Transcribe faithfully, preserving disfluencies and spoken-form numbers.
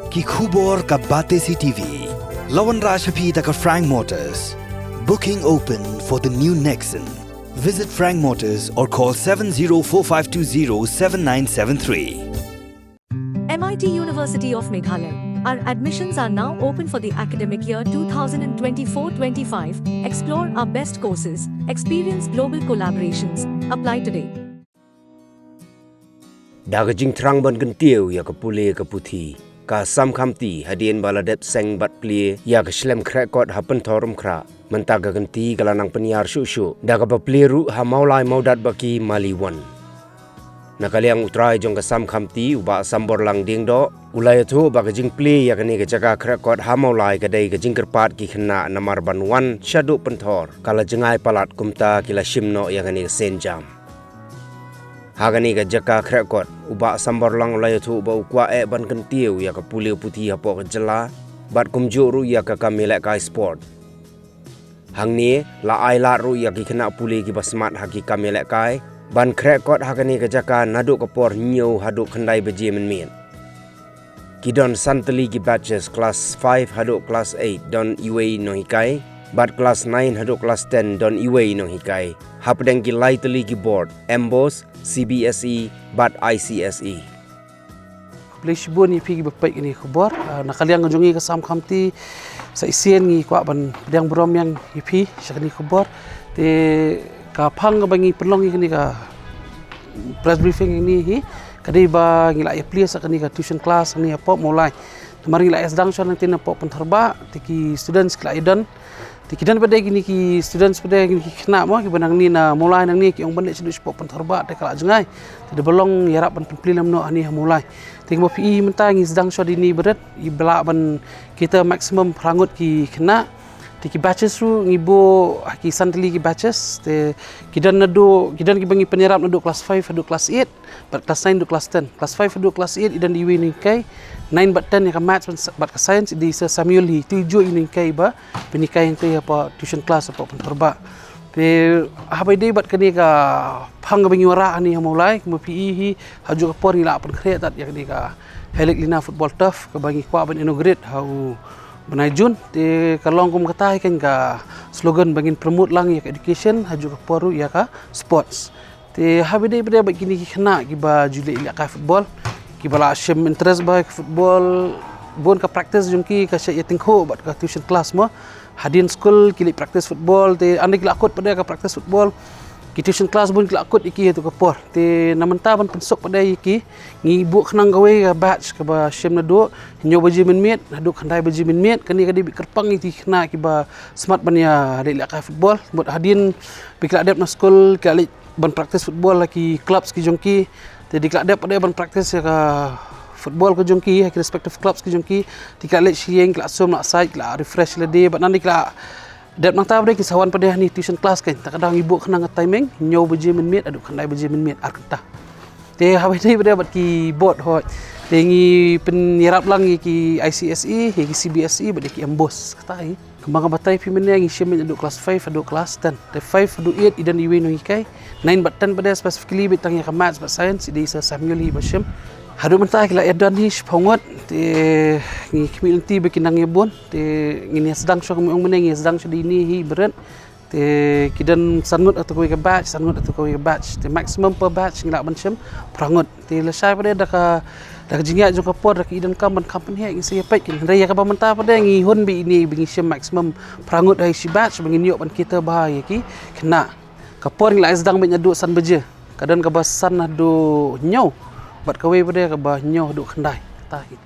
Ki khubor ka Batesi T V. La wanrah sha phi da ka Frank Motors. Booking open for the new Nexon. Visit Frank Motors or call seven zero four five two zero seven nine seven three. M I T University of Meghalaya. Our admissions are now open for the academic year twenty twenty-four twenty-five. Explore our best courses, experience global collaborations. Apply today. Da ka jingthrang ban kyntiew ïa ka pule ka puthi, ka Assam Khamti hadien ba la dep seng bad plie ïa ka shlem khreh kot ha Pynthorumkhrah, mynta ka kynti ka la nang pynïar shuh shuh da kaba plie ruh ha Mawlai Mawdatbaki Mali One. Na ka liang u trai jong ka Assam Khamti, u Bah Samborlang Diengdoh, u la ïathuh ba ka jingplie ïa kane ka jaka khreh kot ha Mawlai ka dei ka jingkyrpad ki khynnah namar ban wan shaduh Pynthor ka la jngai palat, kumta ki la shim noh ïa kane ka sienjam. Ha kane ka jaka khreh kot, u Bah Samborlang u la ïathuh ba u kwah eh ban kyntiew ïa ka pule puthi hapoh ka jylla bad kumjuh ruh ïa ka kam ïalehkai sport. Hangne la ai lad ruh ïa ki khynnah pule kiba smat ha ki kam ïalehkai ban khreh kot ha kane ka jaka naduh ka por hynñiew haduh khyndai baje mynmiet. Ki don san tylli ki batches, klas five haduh klas eight don iwei i nonghikai, bad klas nine haduh klas ten don iwei i nonghikai, hapdeng ki lai tylli ki board, MBOSE, CBSE bad ICSE. Khublei shibun ïa phi kiba peit ïa kane ka khubor. Ah, na ka liang ka jong ngi ka Assam Khamti, sa shisien ngi kwah ban pdiang burom ïa phi sha kane ka khubor. Te ka phang kaba ngi pynlong ïa kane ka press briefing hangne hi, ka dei ba ngi la ïa plie sa kane ka tuition class hangne hapoh Mawlai. Namar ngi la ïa sdang shuwa nangtei napoh Pynthor Bah, te ki students ki la ïa don. Te ki don pat de kine ki students pat de kine ki khynnah mo, kiba nangne na Mawlai nangne ki ong ban leit shaduh shapoh Pynthor Bah te ka la jngai. Te da ba long ïarap ban pynplie lem noh hangne ha Mawlai. Te kumba phi i mynta ngi sdang shuwa da ine i barit, i ba lah ban kita maximum phra ngut ki khynnah. Te ki batches ruh ngi buh ha ki san tylli ki batches. Te ki don naduh, ki don kiba ngi pynïarap naduh klas five haduh klas eight, bad klas nine haduh klas ten. Klas five haduh klas eight i don da iwei i nonghikai, nine bad ten ïa ka maths bad ka science i dei i Sir Samuel hi. Itu ijuh i nonghikai ba pynhikai hangtei hapoh tuition class hapoh Pynthor Bah. Te haba ïadei bad kane ka phang kaba ngi wanrah hangne ha Mawlai, kumba phi i hi, ha kajuh ka por ngi la pynkhreh tad ïa kane ka Helik Lina football turf kaba ngi kwah ban inaugurate ha u bnai June. Te ka long kum kata hi kane ka slogan ba ngin promote lang ïa ka education, ha kajuh ka por ruh ïa ka sports. Te haba ïadei pat de bad kine ki khynnah kiba ju leh ïalehkai football, kiba la shim interest bha ha ka football, bun ka practice jong ki ka shah ïatyngkhuh bad ka tuition class mo. Hadien skul ki leit practice football, te ynda ki la kut pat de ka practice football, ki tuition class bun ki la kut ïa ki ha kato ka por. Te na mynta ban pynsuk pat de ïa ki, ngi buh khnang kawei ka batch kaba shim naduh hynñiew baje mynmiet haduh khyndai baje mynmiet. Kane ka dei beit kyrpang ïa ki khynnah kiba smat ban ïa leh ïalehkai football. Mut hadien ba ki la dep na skul ki la leit ban practice football ha ki clubs ki jong ki. Te da ki la dep pat de ban practice ïa ka football ka jong ki ha ki respective clubs ki jong ki, te ki la leit sha ïing, ki la sum, la sait, ki la refresh lade, bad ynda ki la dep nangta pat de ki sa wan pat de hangne tuition class. Kane kata ka daw ngi buh khnang ka timing, hynñiew baje mynmiet haduh khyndai baje mynmiet, ar kynta. Te haba ïadei pat de bad ki board, hooid, te ngi pynïarap lang ïa ki ICSE, ïa ki CBSE bad ïa ki MBOSE. Kata hi. Kumba nga batai ïa phi mynne, ngi shim beit naduh klas five haduh klas ten. Te five haduh eight i don iwei i nonghikai. Nine bad ten pat de specifically beit tang ïa ka maths bad science i dei i Sir Samuel hi ba shim. Haduh mynta ki la ïa don hi shiphew ngut. Te ngi khmih lynti ba kin nang ïa bun. Te ngin ïa sdang shuwa, kumba ong mynne, ngin ïa sdang shuwa da ine hi barit. Te ki don san ngut ha kato kawei ka batch, san ngut ha kato kawei ka batch. Te maximum per batch ngi lah ban shim phra ngut. Te lashai pat de da ka, da ka jingïaid jong ka por, da ka i donkam ban kham pynheh, ngin sa ïa peit keiñ. Hynrei ïa kaba mynta pat de ngi hun beit ine ba ngi shim maximum phra ngut ha i shi batch ba ngin ïoh ban kita bha ïa ki khynnah. Ka por ngi la ïa sdang beit naduh san baje. Ka don kaba san haduh hynñiew, bad kawei pat de kaba hynñiew haduh khyndai. Kata hi.